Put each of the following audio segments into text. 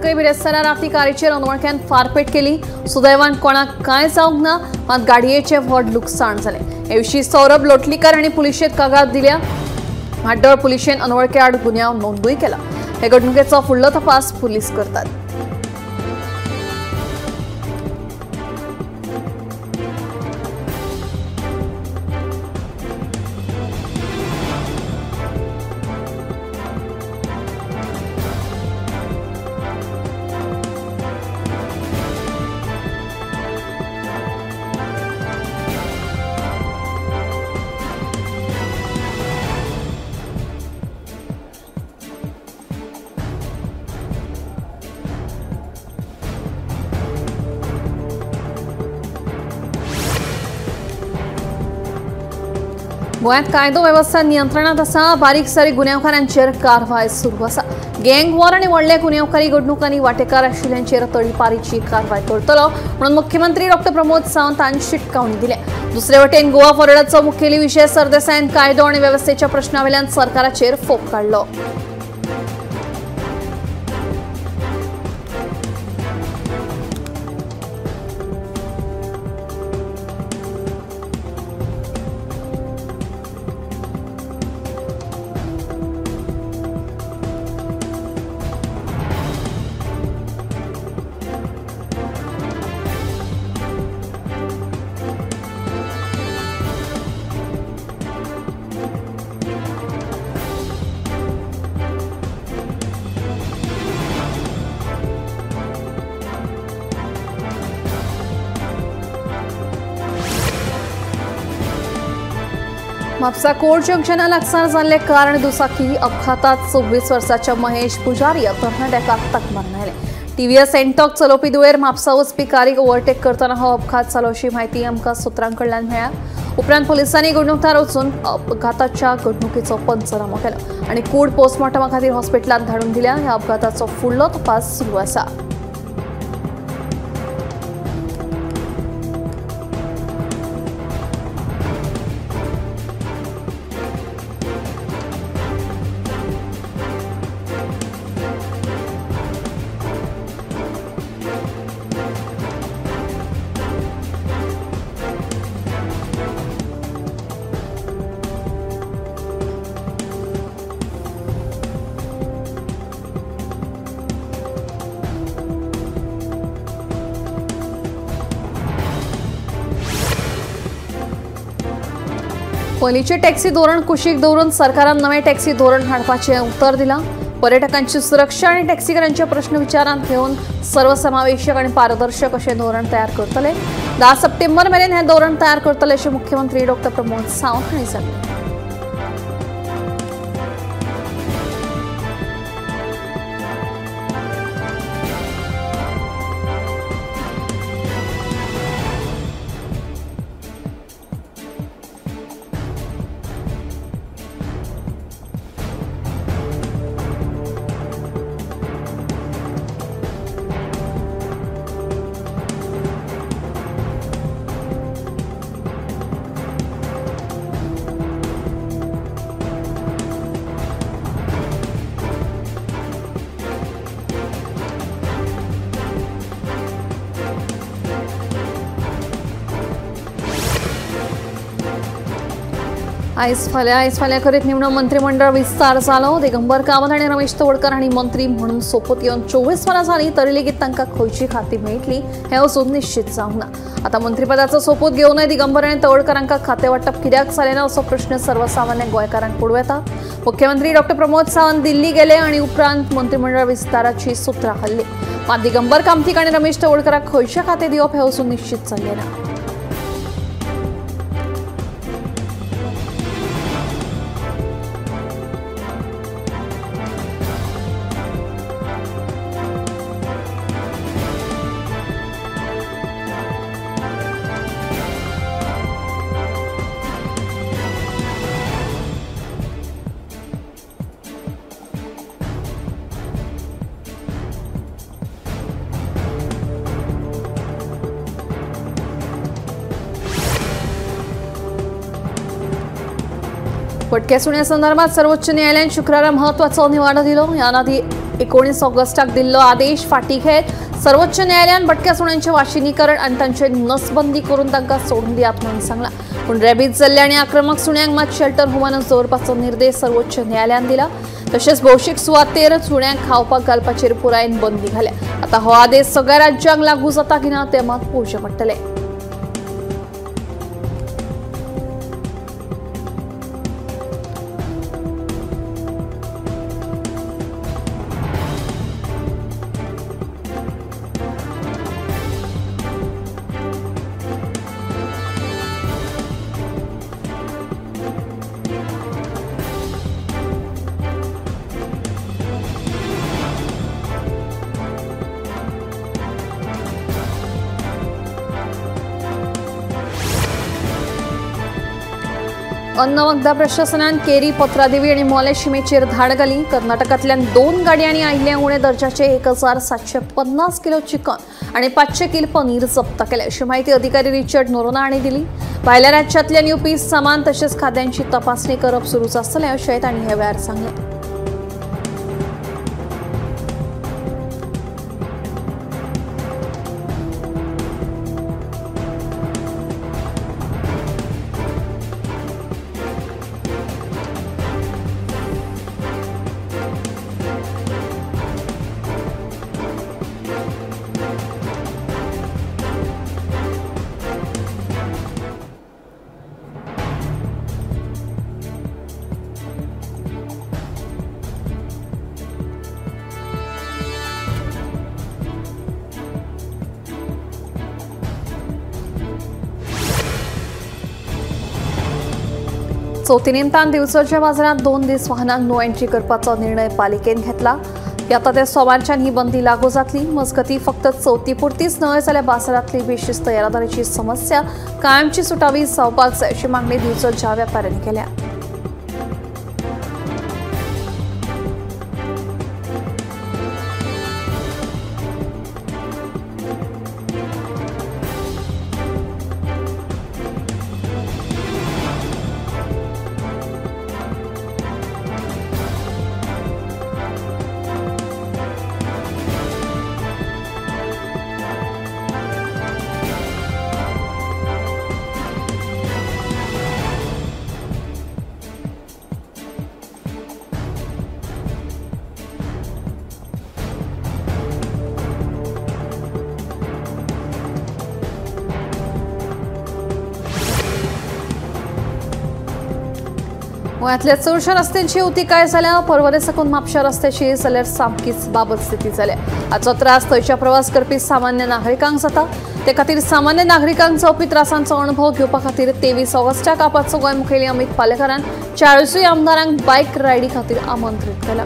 साखळी बिरेस्तारा राती कारीचेर अनवळख्यान फारपेट केली। सुदैवान कोणाक कांय जावंक ना, मात गाडयेचें व्हड लुकसाण जालें। हे विशीं सौरभ लोटलीकर हांणी पुलिशेंत कागाद दिल्या। म्हाड्डोळ पुलिशेन अनवळख्या आड गुन्यांव नोंदूय केला। हे घडणुकेचो फुडलो तपास पुलीस करतात। गोंयांत कायदो वेवस्था नियंत्रणात आसा। बारीक सारीक गुन्यांवकारांचेर कारवाय सुरू आसा। गँग वॉर आनी व्हडल्या गुन्यांवकारी घडणुकांनी वांटेकार आशिल्ल्यांचेर तडीपारीची कारवाय करतलो म्हणून मुख्यमंत्री डॉ प्रमोद सावंत हांणी शिटकावणी दिल्या। दुसरे वटेन गोवा फॉरवर्डाचो मुखेली विजय सरदेसायान कायदो आनी वेवस्थेच्या प्रश्नावेल्यान सरकाराचेर फोग काडलो। म्हापसा कोर्ट जंक्शना लागसार जाल्ले कार आनी दुचाकी अपघातात 26 वर्साच्या महेश पुजारी ह्या तरणाट्याक अपघात मरण आयलें। टीव्हीएस एन्टॉक चलोवपी दुयेर म्हापसा वचपी कारीक ओव्हरटेक करतना हो अपघात जालो अशी म्हायती आमकां सुत्रां कडल्यान मेळ्ळ्या। उपरांत पुलिसांनी घडणुकदार वचून अपघाताच्या घडणुकेचो पंचनामो केलो आनी कूड पोस्टमॉर्टमा खातीर हॉस्पिटलांत धाडून दिल्या। ह्या अपघाताचो फुडलो तपास सुरू आसा। पयलींचें टॅक्सी धोरण कुशीक दवरून सरकारान नवें टॅक्सी धोरण हाडपाचें उतर दिलां। पर्यटकांची सुरक्षा आनी टॅक्सीकारांचे प्रश्न विचारांत घेवन सर्वसमावेशक आनी पारदर्शक अशें धोरण तयार करतले। 10 सप्टेंबर मेरेन हें धोरण तयार करतले अशें मुख्यमंत्री डॉ प्रमोद सावंत हांणी सांगलें। आयज फाल्यां करीत निमणो मंत्रिमंडळ विस्तार जालो। दिगंबर कामत आनी रमेश तवडकर हांणी मंत्री म्हणून सोपूत घेवन 24 वरां जालीं तरी लेगीत तांकां खंयची खाती मेळटली हें अजून निश्चित जावंक ना। आतां मंत्रीपदाचो सोपूत घेवनय दिगंबर आनी तवडकरांका खातें वांटप कित्याक जालें ना असो प्रश्न सर्वसामान्य गोंयकारांक पडूं येता। मुख्यमंत्री डॉ प्रमोद सावंत दिल्ली गेले आनी उपरांत मंत्रिमंडळ विस्ताराची सुत्रां हल्ली। मात दिगंबर कामतीक आनी रमेश तवडकराक खंयचें खातें दिवप हें अजून निश्चित जाल्लें ना। पटक्या सुण्या संदर्भात सर्वोच्च न्यायालयान शुक्रारा महत्वाचो निवाडो दिलो। ह्या आदी 19 ऑगस्टाक दिल्लो आदेश फाटी घेत सर्वोच्च न्यायालयान भटक्या सुण्यांचे वाशिनीकरण आनी तांचे नसबंदी करून तांकां सोडून दियात म्हणून सांगला। पूण रेबीज जाल्ल्या आनी आक्रमक सुण्यांक मात शेल्टर होमानच दवरपाचो निर्देश सर्वोच्च न्यायालयान दिला। तशेंच भौशीक सुवातेर सुण्यांक खावपाक घालपाचेर पुरायेन बंदी घाल्या। आतां हो आदेश सगळ्या राज्यांक लागू जाता की ना तें मात पळोवचें पडटलें। अन्न वखदां प्रशासनान केरी, पत्रादेवी आनी मोले शिमेचेर धाड घाली। कर्नाटकांतल्यान 2 गाडयांनी आयिल्लें उणे दर्जाचे 1750 किलो चिकन आनी 500 किल पनीर जप्त केलें अशी म्हायती अधिकारी रिचर्ड नोरोना हांणी दिली। भायल्या राज्यांतल्यान येवपी सामान तशेंच खाद्यांची तपासणी करप सुरूच आसतलें अशें तांणी ह्या वेळार सांगलें। चवथी निमतान दिवचलच्या बाजारात 2 दीस वाहनांक नो एंट्री करपाचो निर्णय पालिकेन घेतला। आता ते सोमारच्यान ही बंदी लागू जातली। मजगती फक्त चवथी पुरतीच न्हय जाल्यार बाजारांतली बेशिस्त येरादारीची समस्या कायमची सुटावी जावपाक जाय अशी मागणी दिवचलच्या व्यापाऱ्यांनी केल्या। गोंयांतल्या चडशा रस्त्यांची अवती काय जाल्या। पर्वरे साकून म्हापशा रस्त्याची जाल्यार सामकीच बाबत स्थिती जाल्या। हाचो त्रास थंयच्या प्रवास करपी सामान्य नागरिकांक जाता। ते खातीर सामान्य नागरिकांक जावपी त्रासांचो अणभव घेवपा खातीर 23 ऑगस्टाक आपाचो गोंय मुखेली अमित पालेकारान 40 आमदारांक बायक रायडी खातीर आमंत्रीत केला।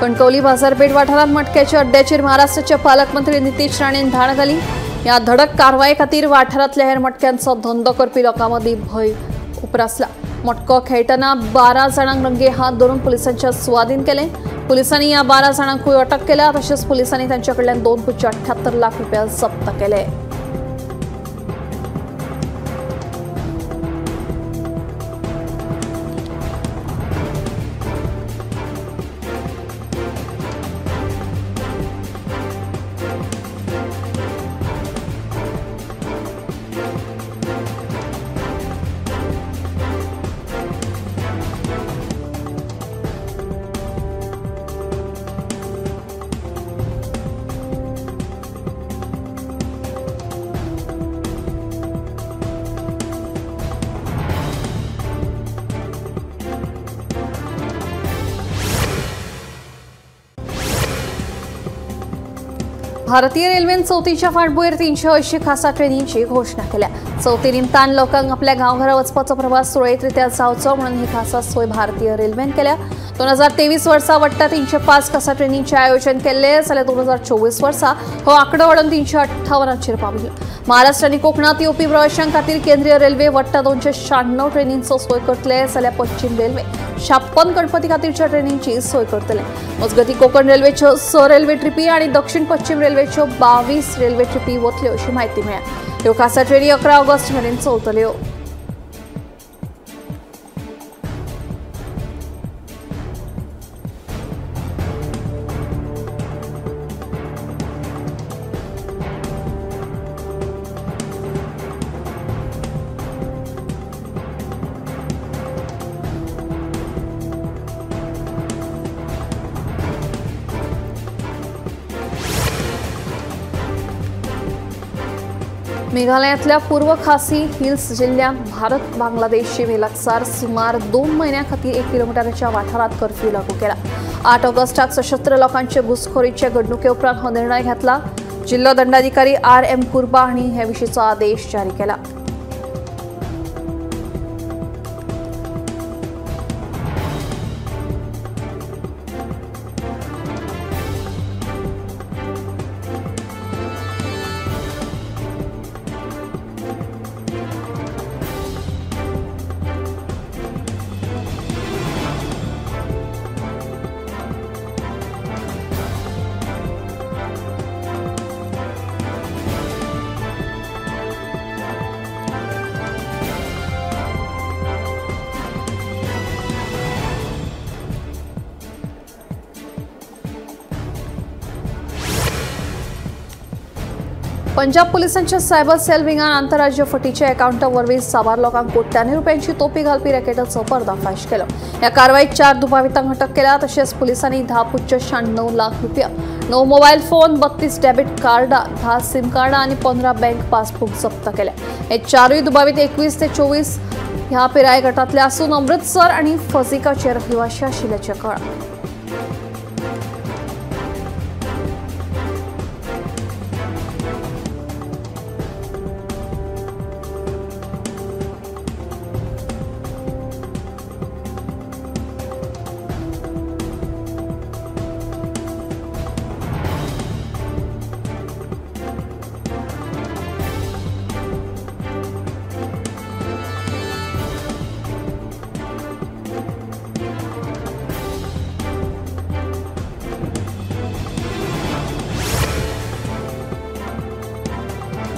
कणकवली बाजारपेठ वाठारांत मटक्याच्या अड्ड्याचेर महाराष्ट्राचे पालकमंत्री नितीश राणेन धाड घाली। ह्या धडक कारवाये खातीर वाठारांतल्या हेर मटक्यांचो धंदो करपी लोकां मदीं भंय उप्रासला। मटको खेळटना 12 जाणांक रंगे हात धरून पुलिसांच्या सुवादीन केले। पुलिसांनी ह्या 12 जाणांकूय अटक केल्या। तशेंच पुलिसांनी तांचे कडल्यान 2.78 लाख रुपया जप्त केले। भारतीय रेल्वेन चवथीच्या फाटभुंयेर 380 खासा ट्रेनींची घोशणा केल्या। चवथी निमतान लोकांक आपल्या गांवघरा वचपाचो प्रवास सुरळीतरित्या जावचो म्हणून ही खासा सोय भारतीय रेल्वेन केल्या। 2023 वर्सा वट्ट 305 खासा ट्रेनींचें आयोजन केल्लें जाल्यार 2024 वर्सा हो आंकडो वाडोवन 358चेर पाविल्लो। महाराष्ट्र आनी कोकणांत येवपी प्रवाशां खातीर केंद्रीय रेल्वे वट्ट 296 ट्रेनींचो सोय करतले जाल्यार पश्चिम रेल्वे 56 गणपती खातीरच्या ट्रेनींची सोय करतले। मजगतीं कोकण रेल्वेच्यो 6 रेल्वे ट्रिपी आनी दक्षिण पश्चिम रेल्वेच्यो 22 रेल्वे ट्रिपी वतल्यो अशी म्हायती मेळ्ळ्या। ह्यो खासा ट्रेनी 11 ऑगस्ट मेरेन चलतल्यो। मेघालयांतल्या पूर्व खासी हिल्स जिल्ह्यांत भारत बांगलादेश शिमे लागसार सुमार 2 म्हयन्यां खातीर 1 किलोमिटराच्या वाठारांत कर्फ्यू लागू केला। 8 ऑगस्टाक सशस्त्र लोकांचे घुसखोरीचे घडणुके उपरांत हो निर्णय घेतला। जिल्हो दंडाधिकारी RM कुर्बा हांणी हे विशींचो आदेश जारी केला। पंजाब पोलिसांच्या सायबर सेल विंगान आंतरराज्य फटीच्या अकाउंटा वरवीं साबार लोकांक कोट्यांनी रुपयांची तोपी घालपी रॅकेटाचो पर्दाफाश केलो। ह्या कारवायेत 4 दुबावितांक अटक केल्या। तशेंच पुलिसांनी 10.96 लाख रुपया, 9 मोबायल फोन, 32 डेबिट कार्डां, 10 सिम कार्डां आनी 15 बँक पासबुक जप्त केल्या। हे 4 दुबावीत 21 ते 24 ह्या पिराय गटांतले आसून अमृतसर आनी फजिकाचे रहिवाशी आशिल्ल्याचें कळ्ळां।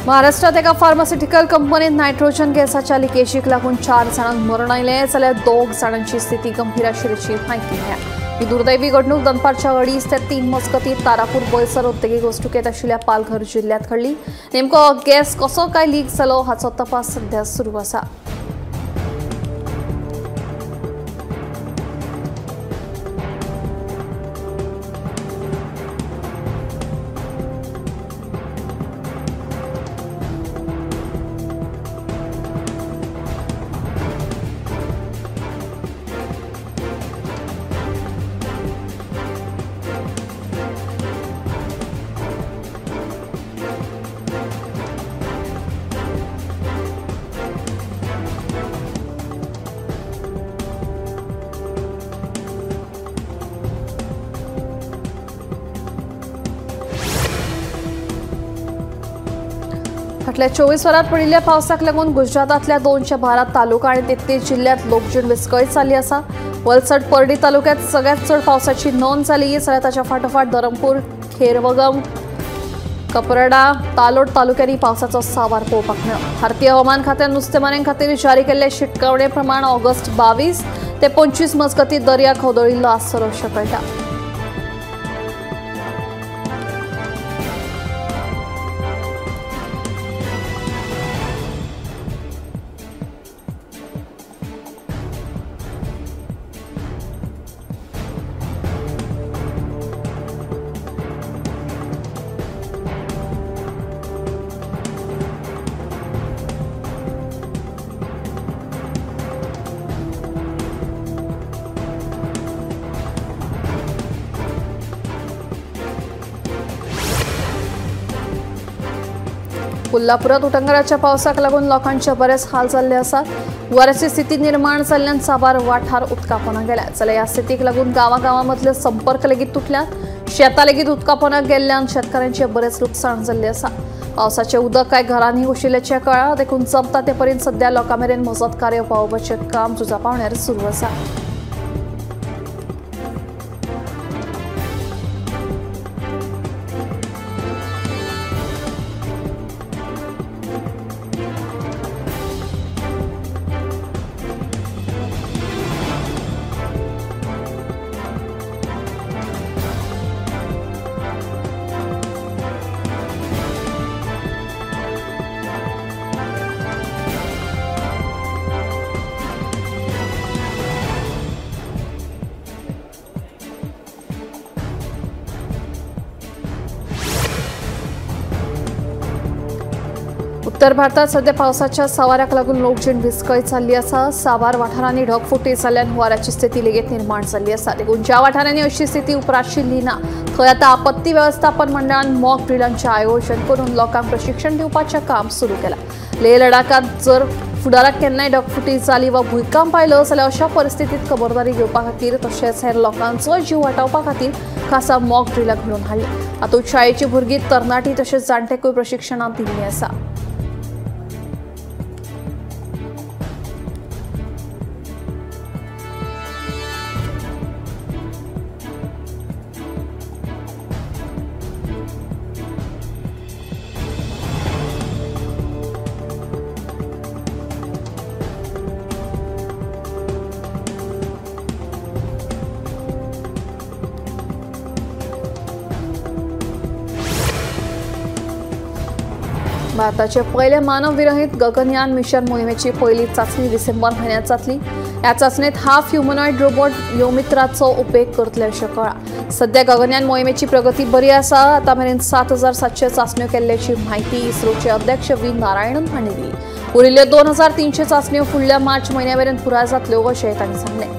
महाराष्ट्रात एका फार्मास्युटिकल कंपनीत नायट्रोजन गॅसाच्या लिकेजीक लागून 4 जाणांक मरण आयलें जाल्यार 2 जाणांची स्थिती गंभीर आशिल्ल्याची म्हायती मेळ्ळ्या। ही दुर्दैवी घडणूक दनपारच्या 2:30 ते 3 मजगतीं तारापूर बोयसर औद्योगिक वसणुकेंत आशिल्ल्या पालघर जिल्ह्यांत घडली। नेमको गॅस कसो काय लीक जालो हाचो तपास सध्या सुरू आसा। फाटल्या 24 वरांत पडिल्ल्या पावसाक लागून गुजरातांतल्या 212 तालुका आनी 33 जिल्ह्यांत लोकजीण विस्कळीत जाल्ली आसा। वलसड परडी तालुक्यांत सगळ्यांत चड पावसाची नोंद जाली जाल्यार ताच्या फाटोफाट धरमपूर, खेरवगम, कपरडा, तालोड तालुक्यांनी पावसाचो सावार पळोवपाक मेळ्ळो। भारतीय हवामान खात्यान नुस्तेमाऱ्यां खातीर जारी केल्ले शिटकावणे प्रमाण ऑगस्ट 22 ते 25 मजगतीं दर्या खवदळिल्लो आसतलो अशें कळटा। कोल्हापुरात उटंगाराच्या पावसाक लागून लोकांचे बरेच हाल जाल्ले आसात। हुंवाराची स्थिती निर्माण जाल्ल्यान साबार वाठार उदकापोना गेल्या। जाल्यार ह्या स्थितीक लागून गांवागांवांमदले संपर्क लेगीत तुटल्यात। शेतां लेगीत उदकापोना गेल्ल्यान शेतकारांचे बरेच लुकसाण जाल्लें आसा। पावसाचें उदक कांय घरांनी घुशिल्ल्याचें कळ्ळां, देखून जमता ते परीन सध्या लोकां मेरेन मजत कार्य पावोवपाचें काम झुजा पावण्यार सुरू आसा। उत्तर भारतात सध्या पावसाच्या सवाराक लागून लोकजीण विस्कळीत जाल्ली आसा। साबार वाठारांनी ढगफुटी जाल्ल्यान हुंवाराची स्थिती लेगीत निर्माण जाल्ली आसा। देखून ज्या वाठारांनी अशी स्थिती उप्राशिल्ली ना थंय आतां आपत्ती वेवस्थापन मंडळान मॉक ड्रिलांचें आयोजन करून लोकांक प्रशिक्षण दिवपाचें काम सुरू केलां। लेह लडाखांत जर फुडाराक केन्नाय ढगफुटी जाली वा भूंयकांप आयलो जाल्यार अशा परिस्थितीत खबरदारी घेवपा खातीर तशेंच हेर लोकांचो जीव वाटावपा खातीर खासा मॉक ड्रिलां घडोवन हाडली। हातूंत शाळेची भुरगीं, तरणाटी तशेंच जाण्टेकूय प्रशिक्षणां दिल्लीं आसा। भारताचे पयले मानवविरहित गगनयान मिशन मोहिमेची पयली चाचणी डिसेंबर म्हयन्यांत जातली। ह्या चाचणेत हाफ ह्युमनॉइड रोबोट व्योमित्राचो उपेग करतले अशें कळ्ळां। सध्या गगनयान मोहिमेची प्रगती बरी आसा। आतां मेरेन 7,700 चाचण्यो केल्ल्याची म्हायती इस्रोचे अध्यक्ष व्ही नारायणन हांणी दिली। उरिल्ल्यो 2,300 चाचण्यो फुडल्या मार्च म्हयन्या मेरेन पुराय जातल्यो अशें तांणी सांगलें।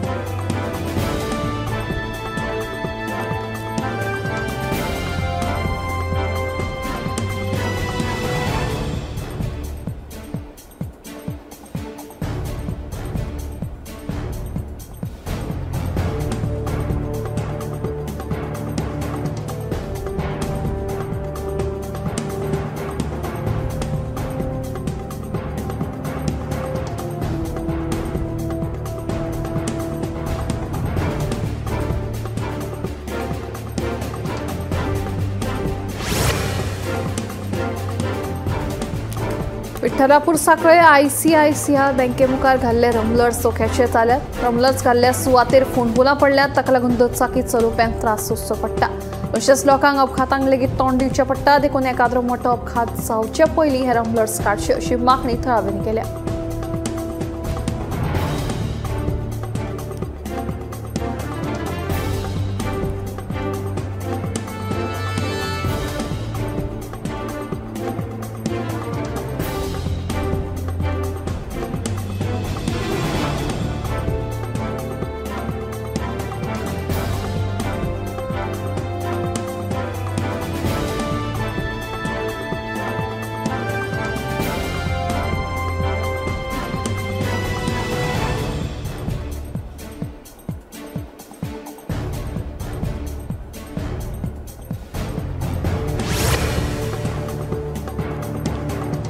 विठ्ठलापूर साखळे आयसीआयसीआय बँके मुखार घाल्ले रमलर्स धोक्याचे जाल्यात। रमलर्स घाल्ल्या सुवातेर फोंडकुलां पडल्यात, ताका लागून दुचाकी चलोवप्यांक त्रास सोंसचो पडटा। तशेंच लोकांक अपघातांक लेगीत तोंड दिवचें पडटा। देखून एकाद्रो मोठो अपघात जावचे पयलीं हे रमलर्स काडचे अशी मागणी थळाव्यांनी केल्या।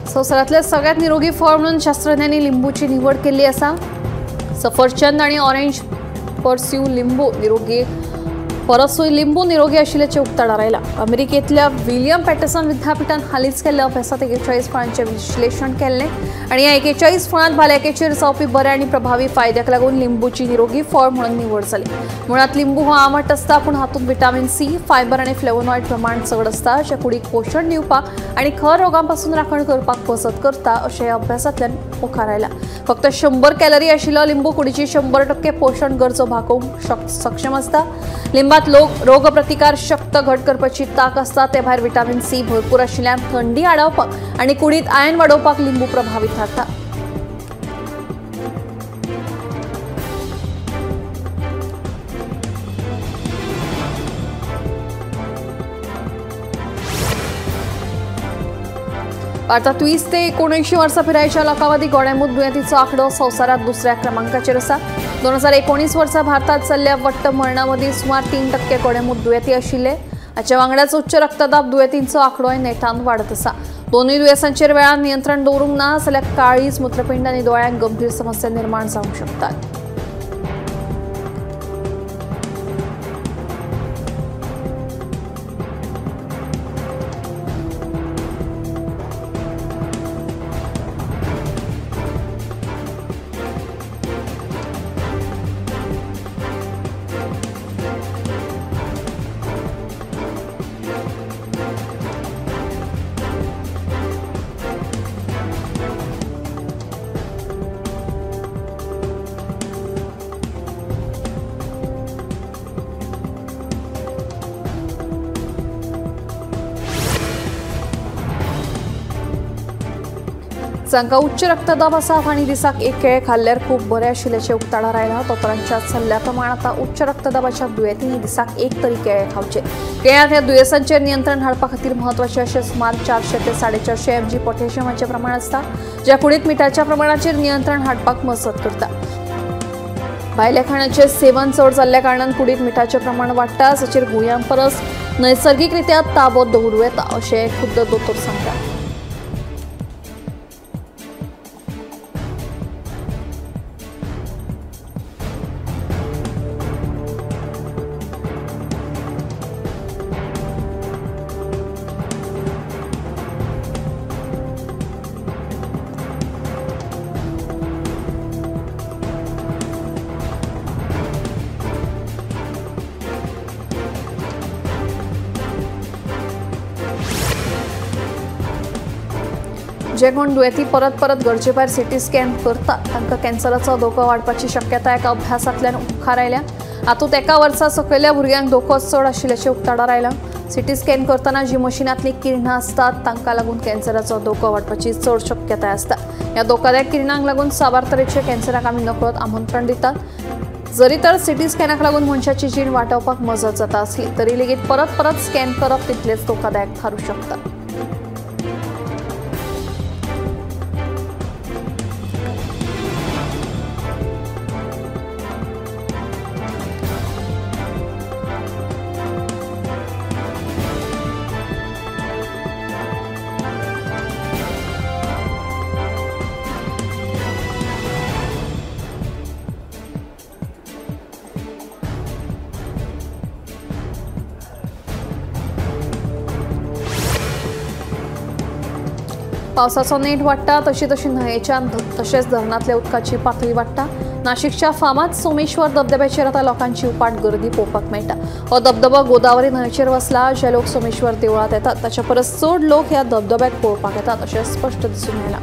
संवसारांतले सगळ्यात निरोगी फळ म्हणून शास्त्रज्ञांनी लिंबूची निवड केल्ली आसा। सफरचंद आणि ऑरेंज परस्यू लिंबू निरोगी परसूय लिंबू निरोगी आशिल्ल्याचें उक्ताडार आयलां। अमेरिकेंतल्या विलियम पॅटर्सन विद्यापिठान हालींच केल्ल्या अभ्यासांत 41 फळांचें विश्लेशण केल्लें आनी ह्या 41 फळांत भलायकेचेर जावपी बरे आनी प्रभावी फायद्याक लागून लिंबूची निरोगी फळ म्हणून निवड जाली। मुळांत लिंबू हो आमट आसता, पूण हातूंत विटामीन सी, फायबर आनी फ्लेवोनॉइड प्रमाण चड आसता, जें कुडीक पोशण दिवपाक आनी खर रोगां पसून राखण करपाक मजत करता अशें ह्या अभ्यासांतल्यान मुखार आयलां। फक्त 100 कॅलरी आशिल्लो लिंबू कुडीची 100% पोशण गरजो भागोवंक सक्षम आसता। लिंबात रोगप्रतिकार शक्त घट करपाची तांक आसता। ते भायर विटामीन सी भरपूर आशिल्ल्यान थंडी आडावपाक आनी कुडींत आयन वाडोवपाक लिंबू प्रभावी थारता। भारतात 20 ते 79 वर्सां पिरायेच्या लोकां मदीं गोडेंमूत दुयेंतीचो आंकडो संवसारांत दुसऱ्या क्रमांकाचेर आसा। 2019 वर्सा भारतात जाल्ल्या वट्ट मरणां मदीं सुमार 3% गोडेंमूत दुयेंती आशिल्ले। हाचे वांगडाच उच्च रक्तदाब दुयेंतींचो आंकडोय नेटान वाडत आसा। दोनूय दुयेंसांचेर वेळान नियंत्रण दवरूंक ना जाल्यार काळीज, मूत्रपिंड आनी दोळ्यांक गंभीर समस्या निर्माण जावंक शकतात। जांकां उच्च रक्तदाब आसा आनी दिसाक एक केळें खाल्ल्यार खूब बरें आशिल्ल्याचें उक्ताडार आयलां। दोतोरांच्या सल्ल्या प्रमाण आतां उच्च रक्तदाबाच्या दुयेंतींनी दिसाक एक तरी केळें खावचें। केळ्यांत ह्या दुयेंसांचेर नियंत्रण हाडपा खातीर म्हत्वाचें अशें सुमार 400 ते 450 mg पोटॅशियमाचें प्रमाण आसता, ज्या कुडींत मिठाच्या प्रमाणाचेर नियंत्रण हाडपाक मजत करता। भायल्या खाणाचें सेवन चड जाल्ल्या कारणान कुडींत मिठाचें प्रमाण वाडटा, जाचेर गुळयां परस नैसर्गिक रित्या ताबो दवरूं येता अशें खुद्द दोतोर सांगतात। जे कोण दुयेंती परत परत गरजे भायर सीटी स्कॅन करतात तांकां कॅन्सराचो धोको वाडपाची शक्यताय एका अभ्यासांतल्यान मुखार आयल्या। हातूंत एका वर्सा सकयल्या भुरग्यांक धोको चड आशिल्ल्याचें उक्ताडार आयलां। सीटी स्कॅन करतना जी मशिनांतलीं किरणां आसतात तांकां लागून कॅन्सराचो धोको वाडपाची चड शक्यताय आसता। ह्या धोकादायक किरणांक लागून साबार तरेच्या कॅन्सराक आमी नकळत आमंत्रण दितात। जरी तर सीटी स्कॅनाक लागून मनशाची जीण वाटावपाक मजत जाता आसली तरी लेगीत परत परत स्कॅन करप तितलेंच धोकादायक थारूं शकता। पावसाचो नेट वाडटा तशी तशी न्हंयेच्या तशेंच धरणांतल्या उदकाची पातळी वाडटा। नाशिकच्या फामाद सोमेश्वर धबधब्याचेर आतां लोकांची उपाट गर्दी पळोवपाक मेळटा। हो धबधबो गोदावरी न्हंयेचेर वसला। जे लोक सोमेश्वर देवळांत येतात ताच्या परस चड लोक ह्या धबधब्याक पळोवपाक येतात अशें स्पश्ट दिसून आयलां।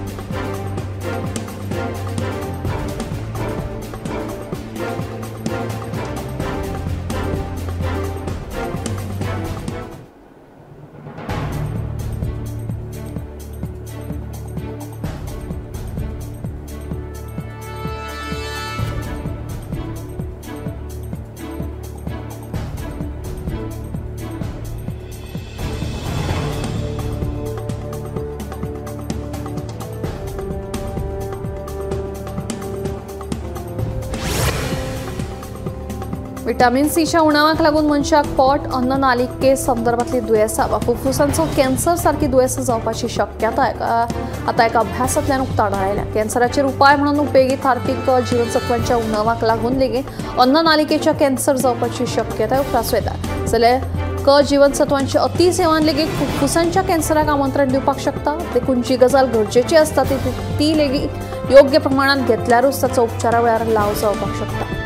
विटामिन सीच्या उणावाक लागून मनशाक पोट, अन्ननालिके संदर्भातली दुयेंसां वा फुफ्फुसांचो कॅन्सर सारकी दुयेंसां जावपाची शक्यताय आतां एका अभ्यासांतल्यान उक्ताडार आयल्या। कॅन्सराचेर उपाय म्हणून उपेगी थारपी क जीवनसत्वांच्या उणावाक लागून लेगीत अन्ननालिकेच्या कॅन्सर जावपाची शक्यताय उप्रासूं येता। जाल्यार क जीवनसत्वांचे अतिसेवन लेगीत फुफ्फुसांच्या कॅन्सराक आमंत्रण दिवपाक शकता। देखून जी गजाल गरजेची आसता ती लेगीत योग्य प्रमाणांत घेतल्यारूच ताचो उपचारा वेळार लाव जावपाक शकता।